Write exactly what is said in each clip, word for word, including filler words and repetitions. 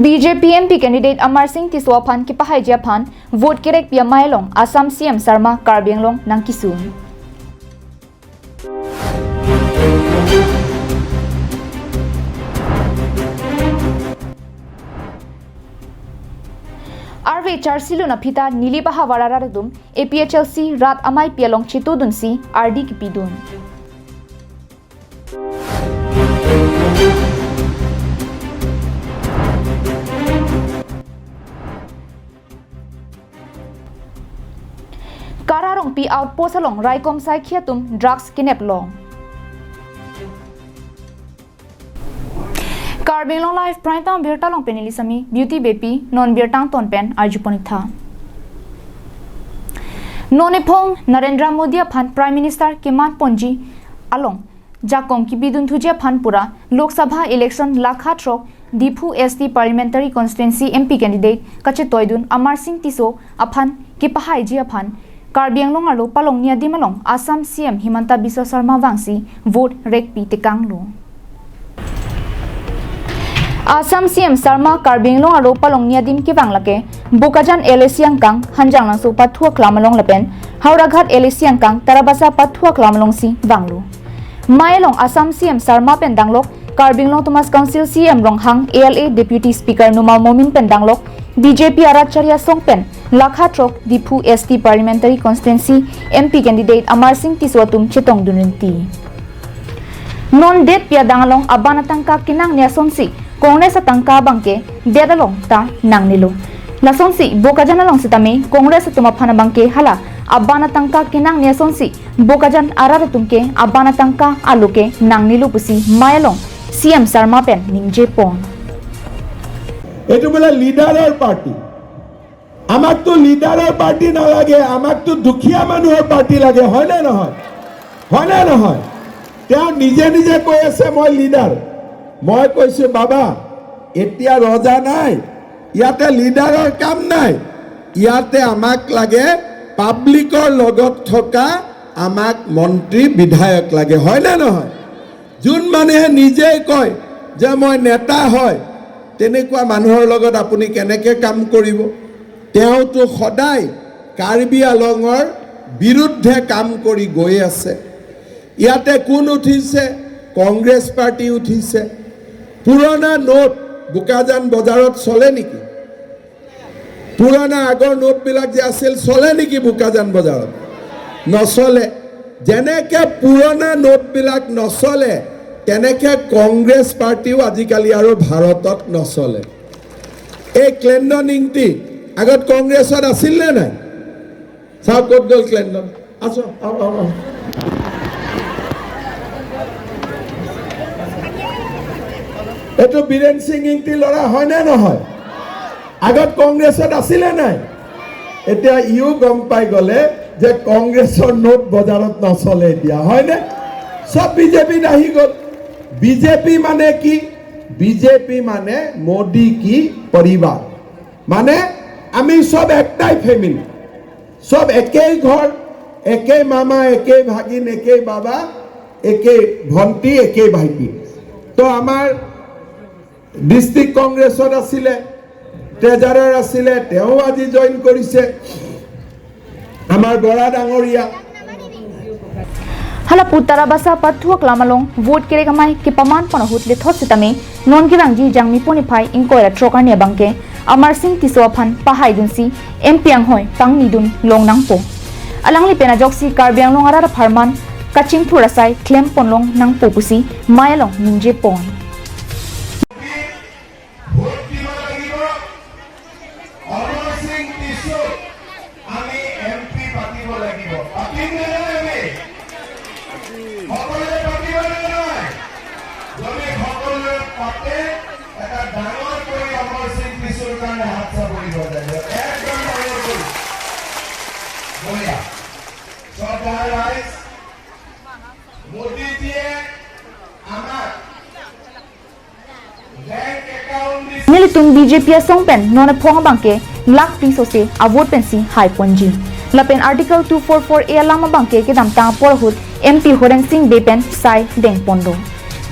B J P M P candidate Amarsing Tisso aphan kepahaiji aphan vote kerekpi amei along Assam C M Sarma Karbi Anglong nangkesung. Arve charsilun aphita Nilip ahavar arat atum A P H L C rat ameipi along chetongdunsi ardi kepidun. Kara Rongpi outpost along raikom saikhi atum drugs kenep long. Karbi Anglong Live Prime Time birta along pen neli Sami Beauty Beypi, non birta angton pen arjupon-ik tha. Non ephong Narendra Modi aphan Prime Minister kemanponji along jakong kepidun thuji aphan pura Lok Sabha election lakha throk Diphu S T Parliamentary Constituency M P candidate kachetoidun Amarsing Tisso aphan kepahaiji aphan Karbi Anglong arlo palongni adim along Assam C M Himanta Biswa Sarma vangsi vote rekpi tekanglo. Assam C M Sarma Karbi Anglong arlo palongni adim kevang lake Bokajan L A C angkang Hanjanglangso pathu aklam along lapen Howraghat L A C angkang Tarabasa pathu aklam alongsi vanglo. Mei along Assam C M Sarma pen danglok Karbi Anglong Autonomous Council C M Ronghang, A L A Deputy Speaker Numal Momin pen danglok B J P arat chari asong pen lakha throk Diphu S T Parliamentary Constituency M P candidate Amarsing Tisso atum chetongdun rinti. Non detpi adang along aban atangka kenangne asonsi Congress atangka abangke det along ta nangnelo. Lasonsi Bokajan along sitame Congress atum aphan abangke hala aban atangka kenangne asonsi Bokajan arat atum ke aban atangka alo ke nangnelo pusi mei along C M Sarma pen ningjepon. এইটো বোলে লিডাৰৰ পাৰ্টি। আমাকতো লিডাৰৰ পাৰ্টি নালাগে, আমাকতো দুখীয়া মানুহৰ পাৰ্টি লাগে, হয়নে নহয়? হয়নে নহয়? তেওঁ নিজে নিজে কৈ আছে, "মই লিডাৰ।" মই কৈছো, "বাবা, এতিয়া ৰজা নাই, ইয়াতে লিডাৰৰ কাম নাই, ইয়াতে আমাক লাগে পাব্লিকৰ লগত থকা আমাক মন্ত্ৰী বিধায়ক লাগে, হয়নে নহয়?" যোন মানুহে নিজেই কয় যে মই নেতা হয়, তেনেকুৱা মানুহৰ লগত আপুনি কেনেকে কাম কৰিব? তেওঁতো সদায় কাৰ্বি আলঙৰ বিৰুদ্ধে কাম কৰি গৈ আছে। ইয়াতে কোন উঠিছে? কংগ্ৰেছ পাৰ্টি উঠিছে। পুৰণা নোট বোকাজান বজাৰত চলে নেকি? পুৰণা আগৰ নোটবিলাক যে আছিল, চলে নেকি বোকাজান বজাৰত? নচলে। যেনেকে পুৰণা নোটবিলাক নচলে, তেনেকে কংগ্ৰেছ পাৰ্টিও আজিকালি আৰু ভাৰতত নচলে। এই ক্লেণ্ডন ইংতি আগত কংগ্ৰেছত আছিল নে নাই? চাওক, ক'ত গ'ল ক্লেণ্ডন? আছো, আহক, আহক, আহক। এইটো বীৰেন সিং ইংতি ল'ৰা হয়নে নহয়? আগত কংগ্ৰেছত আছিলে নাই? এতিয়া ইও গম পাই গ'লে যে কংগ্ৰেছৰ নোট বজাৰত নচলে এতিয়া, হয়নে? চব বিজেপিত আহি গ'ল। বিজেপি মানে কি? বিজেপি মানে মোদী কি পৰিবাৰ। মানে আমি চব একটাই ফেমিলি, চব একেই ঘৰ, একেই মামা, একেই ভাগিন, একেই বাবা, একেই ভণ্টি, একেই ভাইটি। তো আমাৰ ডিষ্ট্ৰিক্ট কংগ্ৰেছত আছিলে, ট্ৰেজাৰাৰ আছিলে, তেওঁ আজি জইন কৰিছে। আমাৰ বৰা ডাঙৰীয়া। Hala pu Tarabasa pathu aklam along vote kerek amei kepamanpon ahut lethot sitame non kevangji Jangmi pon iphai ingkoi ra throk arni abangke Amarsing Tisso aphan pahaidunsi M P anghoi pangnidun long nangpo. Alangli pen ajoksi Karbi Anglong arat apharman kachingthur asai klempon long nangpo pusi mei along ningjepon. Vote দিব লাগিব। অমৰসিং টিছুক আমি M P পাতিব লাগিব। পাতিম নে নাই আমি? সকলোৱে পাতিব নে নাই? যদি সকলোৱে পাতে, এটা ডাঙৰ কৰি অমৰসিং টিছুৰ কাৰণে হাত চাপৰি বজাই দিয়ক। একদম ডাঙৰ কৰি। বঢ়িয়া। শ্ৰদ্ধাৰ ৰাইজ, মোদীজীয়ে আমাক Nelitum B J P asong pen non ephong abangke lakh pi sose avote pensi haiponji. Lapen Article two four four A alam abangke kedamtang apor ahut M P Horen Sing Bey pen sai dengponlo.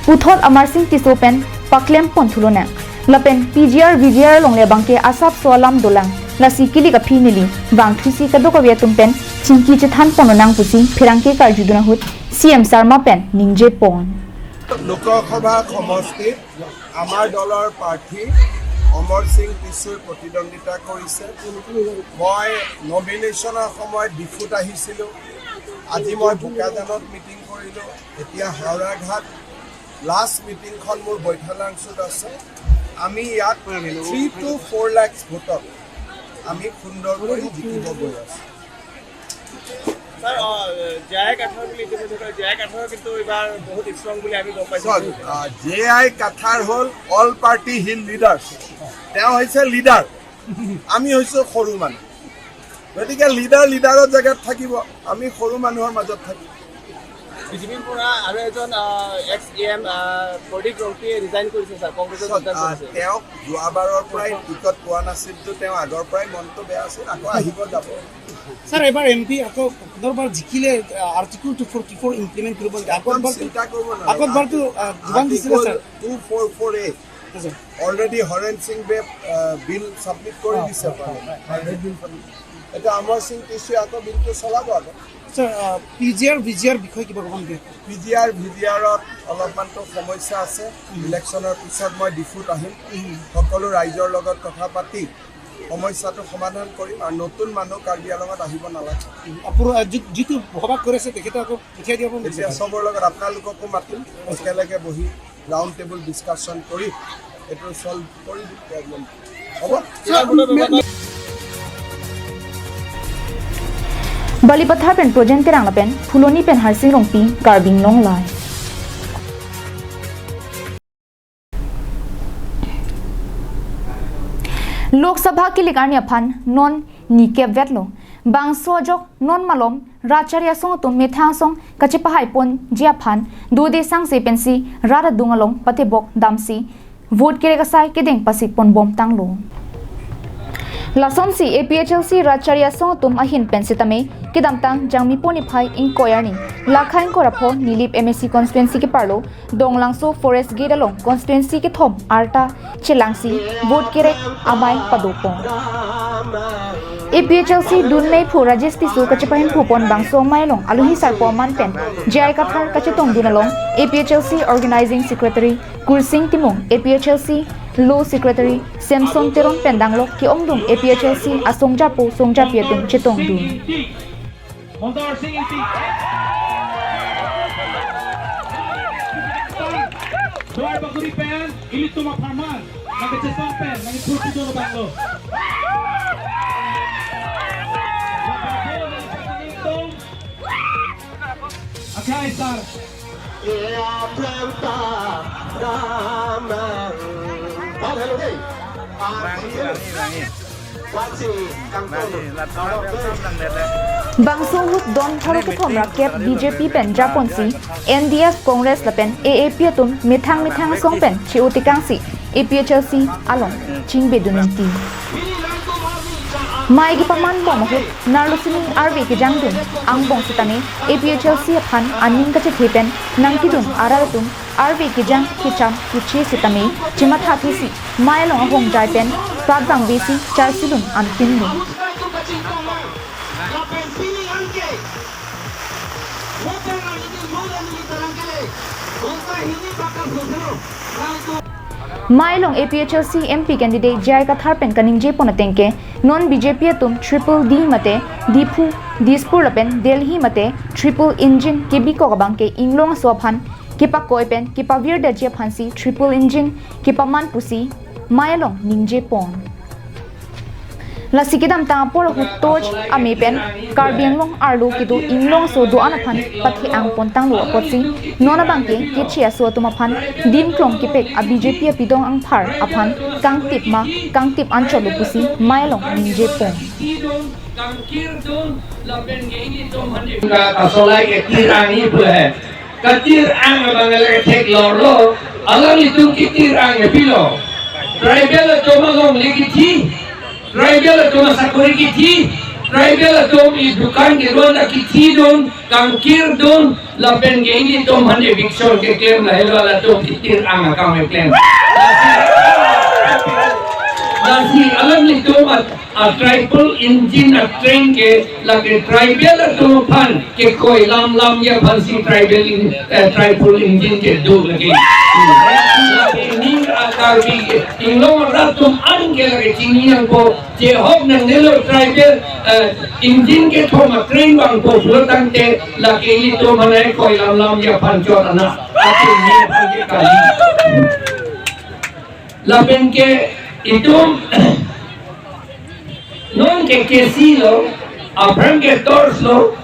Puthot Amarsing Tisso pen paklempon thulonang. Lapen P G R V G R alongle abangke asapso alam dolang. Lasi kilik aphi neli vangthusi kadokave atum pen chingki chethan pon lonang pusi pherangke karjudun ahut C M Sarma pen ningje pon. Lok Sabha সমষ্টিত আমাৰ দলৰ প্ৰাৰ্থী অমৰ সিং টিছুৱে প্ৰতিদ্বন্দ্বিতা কৰিছে। মই নমিনেশ্যনৰ সময়ত ডিফুত আহিছিলোঁ। আজি মই বোকাজানত মিটিং কৰিলোঁ। এতিয়া হাওৰাঘাট লাষ্ট মিটিংখন মোৰ বৈঠালাংচুত আছে। আমি ইয়াত থ্ৰী টু ফ'ৰ লাখ ভোটত আমি সুন্দৰকৈ জিকিব গৈ আছোঁ। ছাৰ, জে আই কাথাৰ বুলি ইতিমধ্যে কয়, জে আই কাথাৰ কিন্তু এইবাৰ বহুত ষ্ট্ৰং বুলি আমি গম পাইছোঁ। চাওক, জে আই কাথাৰ হ'ল অল পাৰ্টি হিল লিডাৰ্ছ। তেওঁ হৈছে লিডাৰ, আমি হৈছোঁ সৰু মানুহ। গতিকে লিডাৰ লিডাৰৰ জেগাত থাকিব, আমি সৰু মানুহৰ মাজত থাকিম। বিজেপিৰ পৰা আৰু এজন এক্স ই এম প্ৰদীপ ৰংপিয়ে ৰিজাইন কৰিছে ছাৰ, কংগ্ৰেছত চাওক, জইন আহ, কৰিছে। তেওঁক যোৱাবাৰৰ পৰাই টিকট পোৱা নাছিলতো, তেওঁ আগৰ পৰাই মনটো বেয়া আছিল, আকৌ আহিব যাব। ছাৰ, এবাৰ এম পি আকৌ পুনৰবাৰ জিকিলে article two forty four implement কৰিব নেকি? আগত একদম বাৰটো চিন্তা কৰিব আগত বাৰটো নালাগে। আহ, যোগান দিছিলে ছাৰ। টু ফ'ৰ ফ'ৰ এ আচ্ছা। অলৰেডি হৰেণ সিং বে আহ, বিল ছাবমিট কৰি দিছে পাৰ্লিমেণ্ট। এতিয়া অমৰ সিং টিছুৱে আকৌ বিলটো চলাব আকৌ। Sir, P G R V G R বিষয়ে কিবা ক'ব নেকি? পি জি আৰ ভি জি আৰত অলপমানতো সমস্যা আছে। ইলেকশ্যনৰ পিছত মই ডিফুত আহিম, সকলো ৰাইজৰ লগত কথা পাতি সমস্যাটো সমাধান কৰিম আৰু নতুন মানুহ কাৰ্বি আংলঙত আহিব নালাগে। আপোনাৰ আহ, যি- যিটো বসবাস কৰি আছে তেখেতে আকৌ পঠিয়াই দিয়াব নেকি? এতিয়া চবৰ লগত আপোনালোককো মাতিম, একেলগে বহি ৰাউণ্ড টেবুল ডিছকাশ্যন কৰি এইটো ছল্ভ কৰি দিম প্ৰব্লেম। হ'ব? Balipathar pen Projen Terang lapen Phuloni pen Harsing Rongpi, Karbi Anglong Live. Lok Sabha kilik arni aphan non ni kep vetlo. Bangso ajok non malom Rajchari asong atum methang asong kachepahai ponji aphan dode sangse pensi rat adung along patebok damsi vote kerek asai kedeng pasi ponbom tanglo. Lasonsi A P H L C Rajchari asong atum ahin pen sitame kedamtang Jangmipo niphai ingkoi arni lakha ingkoi ra pho Nilip M A C constituency keparlo Donglangso Forest Gate along constituency kethom arta chelangsi vote kerek amei padopon. A P H L C dunmeiphu Rajesh Tisso kachepahemphu pon bangso amei along alohi sarpo aman pen J I Kathar kachetongdun along A P H L C Organizing Secretary Kursing Timung, A P H L C Law Secretary Samson Teron pen danglok ke-ongdung A P H L C asongjapo songjapi atum chetongdun. Mondor Sing Ingti. Duar Baguri pen, ilitum apharman, nangkachesong pen, nangkipurpi dolo banglo. Akhai sar. Bangso ahut don pharo kethom ra kep B J P pen japonsi N D F, Congress lapen A A P atum methang methang asong pen che-o tekangsi A P H L C along chingbedun ingti. Mei kepaman bom ahut narlo sini arve kejangdun angbong sitame A P H L C aphan aning kachethe pen nangkedun arat atum arve kejang kecham keche sitame chematha thesi mei along ahongjai pen pabang besi charsilun anpinlo. Mei along A P H L C M P candidate J I Kathar pen kaningje pon ateng ke non B J P atum triple D mate Diphu, Dispur lapen Delhi mate triple engine kebikok abang ke inglong aso aphan kepakoi pen kepavirdetji aphansi triple engine kepaman pusi mei along ningje pon. Lasi kedamtang apor ahut torch amei pen Karbi Anglong arlo kedo inglong aso do-an aphan pathe-ang pon tanglo apotsi non abang ke keche aso atum aphan dim klong kepek a B J P apidong angphar aphan kangtip ma kangtip anchotlo pusi mei along ningje pon. Ka kasolai ke tir ang ipu hai. Katir ang abang le thek lor lo. Alanglitum kitir ang e pilo. Tribal atum alongle kithi. Tribal atum asakori kithi. Tribal atum i dukan kedo-an ta kithi dun, kangkir dun, lapen ke ilitum hande eviction keklem lahelo latum kitir ang akam keklem. Lasi alanglitum a, a triple engine a train ke lake tribal atum aphan kekoi lam lam ya aphansi tribal in, eh, triple engine kedo lake. Lake ning a Karbi ke inglong arat atum an ke lake chini nangpo, je ahok nangnelo tribal, eh, engine kethom a train vangpo pulo tangte lake ilitum aphan kekoi lam lam ya aphan chot ana. Ate ni aphan ke kali. Lapen ke itum non ke kesi lo, aphrang ke torch lo,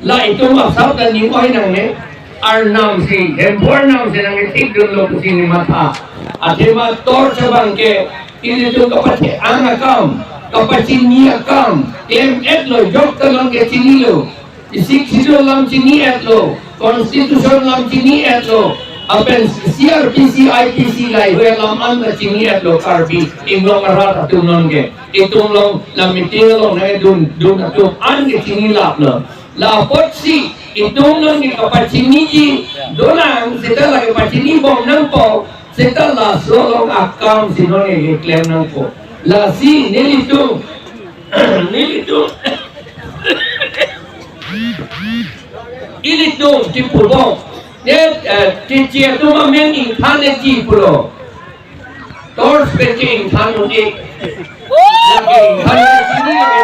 la itum asap ta ning oi nangne, arnam si, Hemphu arnam si nangkethik dunlo pusi nematha. Athema torch abang ke ilitum kapathe-ang akam, kapachini akam, klem-et lo, jok ta non ke chinilo. Sixth Schedule alam chini-et lo, Constitution alam chini-et lo, lapen C R P C, I P C lahai hui alam an ta chini-et lo, Karbi inglong arat atum non ke. Itum along la meeting along nangdun, dun atum an ke chinilap lo. La apotsi itum non ke kapachiniji donang, seta lake pachini bom nangpo, seta laso along akam si non ke klem nangpo. Lasi nelitum, nelitum, ilitum kipubom. Ne, eh, Keche atum amen ingthan-etji pulo. Torch pen ke ingthan un-e. Lake ingthan-etji ni lake.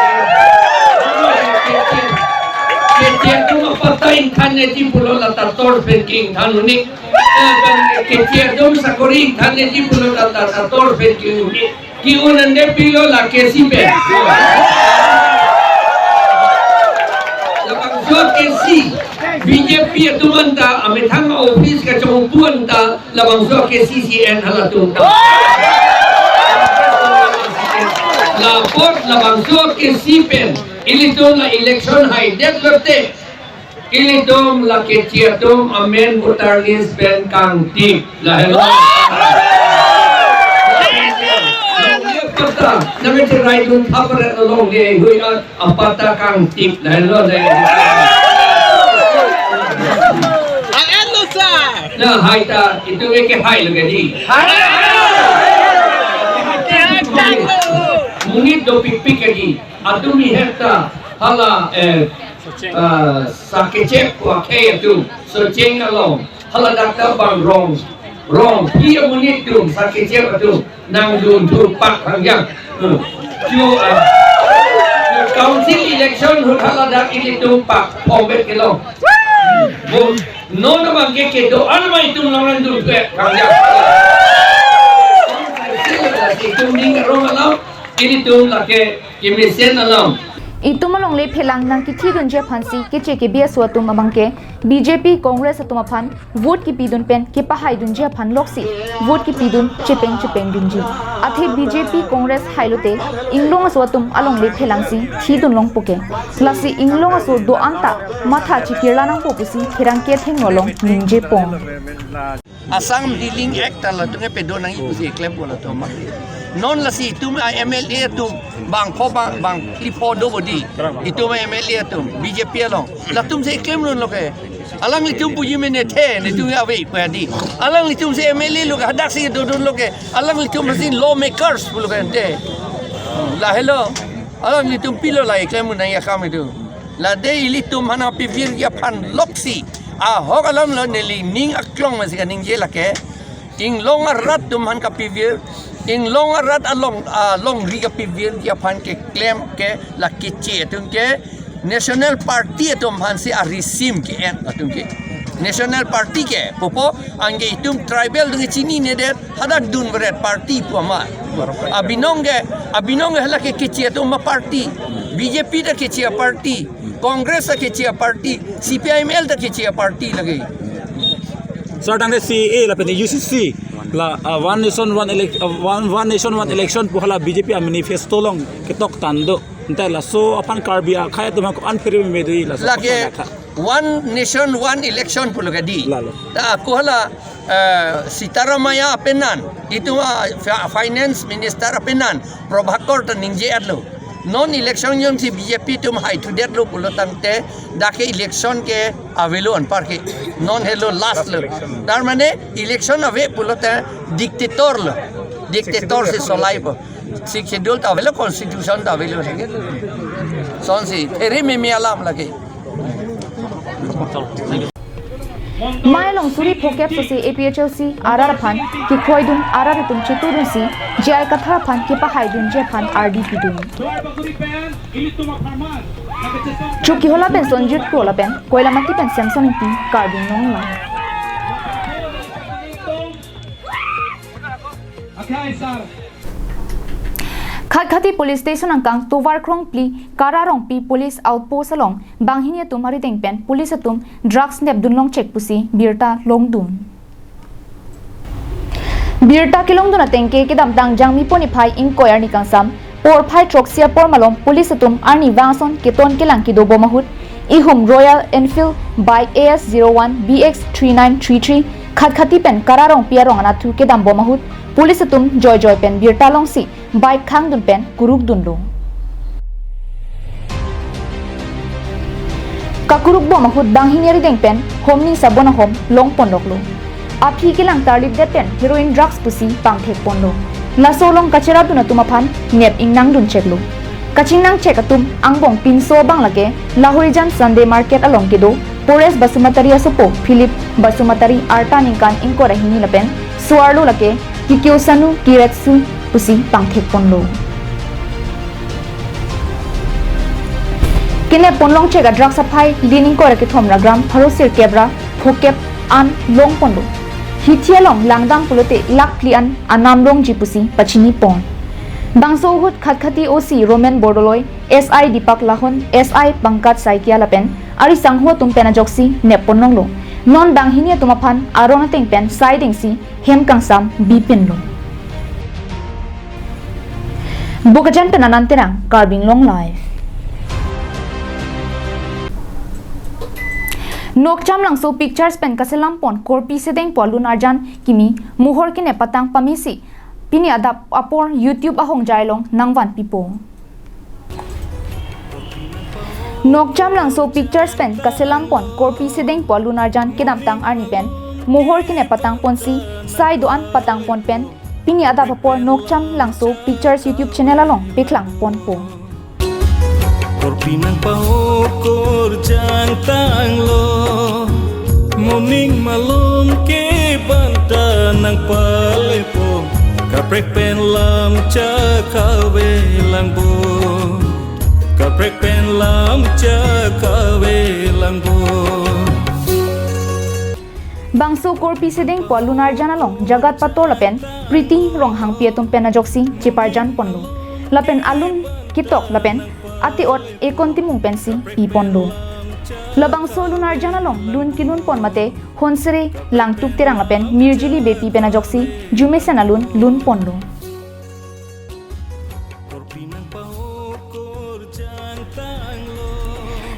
Keche, Keche atum apatta ingthan-etji pulo, lata torch pen ke ingthan un-e. Eh, pen Keche atum sakori ingthan-etji pulo, lata, lata torch pen ke un-e. Ke-un-ande pilo la kesi pen. Labangso kesi, B J P atum anta amethang office kachongpu anta labangso kesi si en halatum ta. La apot labangso kesi pen ilitum la election haidet lote, ilitum la Keche atum amen voter list pen kangtip lahelo. Longle apatta, nangcherai dun thapret longle hui a, apatta kangtip lahelo le. Ayan lo, sir. Na hai ta, itum ke hai lo ke di. Monit dopikpik ke di. Atum ihet ta hala, eh, ah, Sakechep pu akhei atum, Socheng along, hala dak ta bang rong, rong, pi amonit atum, Sakechep atum, nangdunthu pak hangyang. Hmm. Chu, ah, council election ahut hala dak ilitum pak, phombet kelong. Bo, non abang ke kedo-an ma itum along nangdunthu hangyang. Itum ning arong alam, ilitum lake kemesen alam. Itum alongle phelang nangkethidunji aphansi Keche Kebi aso atum abang ke B J P Congress atum aphan vote kepidun pen kepahaidunji aphan loksi vote kepidun chepeng chepengdunji. Athe B J P Congress hailote inglong aso atum alongle phelangsi thidun longpo ke. Lasi inglong aso do-an ta matha chikirla nangpo pusi pherangke thengno along ningjepon. Assam Healing Act ta latum ke pedo nangji pusi klempo latum ma. Non lasi itum a M L A atum bang pho bang, bang phli pho do bodi. Itum a M L A atum B J P along. Latum si klemdunlo ke. Alanglitum puji mene the, netum ave pu di. Alanglitum si M L A lo ke, hadak si dodunlo ke. Alanglitum si lawmakers pulo ke ante. Lahelo. Alanglitum pilo la klemdun nangji akam itum. Lade ilitum aphan kapivirji aphan loksi. Ahok alam lo neli ning aklong masi kaningje lake. Inglong arat atum aphan kapivir. Inglong arat along, alongri kapivirji aphan keklem ke la Keche atum ke National Party atum aphansi arisim ke-en atum ke. National Party ke, pupo anke itum tribal atum ke chininedet, hadak dunveret party pu ama. Abinong ke, abinong ke hala ke Keche atum aparty. B J P ta Keche aparty. Congress ta Keche aparty. C P I M L ta Keche aparty lake. Sir, tangte C A A lapen U C C la, ah, one nation, one elec-, ah, one, one nation, one election pu hala B J P a manifesto along ketok tando. Ante laso aphan Karbi akhei atum ko-an phere me do laso. Lake aphan tha. One nation, one election pulo ke di. Lalo. Ta ako hala, eh, Sitaramaya apenan, itum a fi-, finance minister apenan, Prabhakar ta ningje-etlo. Non election jongsi B J P atum haithudetlo pulo tangte, dak ke election ke avelo anpar ke. Non helo last lo. Tar mane election ave pulote dictator lo. Dictator si solaipo. Sixth Schedule ta avelo, Constitution ta avelo lake. Sonsi theri mimi alam lake. Mai along suri phokep sose A P H L C arat aphan kekhoidun, arat atum chetudunsi J I Kathar aphan kepahaidunji aphan ardi pidun. Chokihola pen Sonjit Kro lapen Koilamati pen Samson Ingti, Karbi Anglong Live. Khatkhati Police Station angkang Tovar Krongpli Kara Rongpi Police Outpost along banghini atum arideng pen police atum drugs nepdun longchek pusi birta longdun. Birta kelongdun atengke kedamtang Jangmipo niphai ingkoi arni kangsam porphai throksi apor malom police atum arnivang ason keton kelang kedobom ahut ihum Royal Enfield bike A S zero one B X three nine three three Khatkhati pen Kara Rongpi arong anatthu kedambom ahut police atum joijoi pen birta longsi bike khangdun pen kurukdunlo. Kakurukbom ahut banghini arideng pen homni sabon ahom longponloklo. Aphi kelang tarlipdet pen heroin drugs pusi pangthekponlo. Laso along kacherapdun atum aphan nep ingnangduncheklo. Kachingnangchek atum angbong pinso abang lake Lahorijan Sunday Market along kedo Pores Basumatary asopo Philip Basumatary, arta ningkan ingkoi ra hini lapen so-arlo lake Kikiosanu Kiretsu pusi pangthekponlo. Kenepponlongchek a-drugs aphai lin ingkoi ra kethom ra gram pharo sirkep ra phokep an longponlo. Hithi along langdam pulote lakh phli an anam longji pusi pachinipon. Bangso ahut Khatkhati O C Roman Bordoloi, S I Deepak Lahon, S I Pankaj Saikia lapen arisangho atum pen ajoksi nepponlonglo. Non banghini atum aphan aron ateng pen saidengsi hem kangsam bipinlo. Bokajan pen Anand Terang, Karbi Anglong Live. Nokcham Langso Pictures pen kaselampon Korpi Sedengpo alun arjan kimi mohor kenep patang pamesi pini adap apor YouTube ahongjai along nangvanpipo. Nokcham Langso Pictures pen kaselampon Korpi Sedengpo alun arjan kedamtang arni pen mohor kenep patangponsi sai do-an patangpon pen pini adap apor Nokcham Langso Pictures YouTube channel along peklangponpo. Korpi nangpahokor jangtanglo, moning malom ke banta nangpalepo, kaprek pen lam chak kave langbo, kaprek pen lam chak kave langbo. Bangso Korpi Sedengpo alun arjan along Jagat Pator lapen Priti Ronghangpi atum pen ajoksi cheparjanponlo. Lapen alun ketok lapen ate-ot Ekon Timung pensi piponlo. Labangso alun arjan along lun kelunpon mate Honsere Langtuk Terang lapen Mirjili Beypi pen ajoksi jumesen alun lunponlo.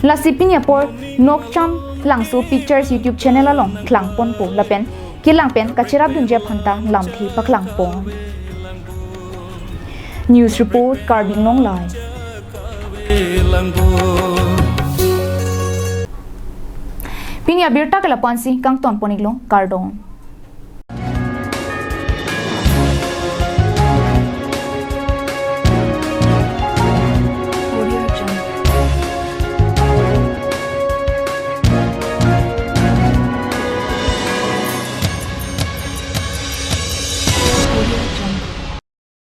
Lasi pini apor Nokcham Langso Pictures YouTube channel along klangponpo lapen kelang pen kacherapdunji aphanta lamthe paklangpon. News report, Karbi Anglong Live. Pini abirta ke lapu-ansi kangtonpon-iklo, kardom.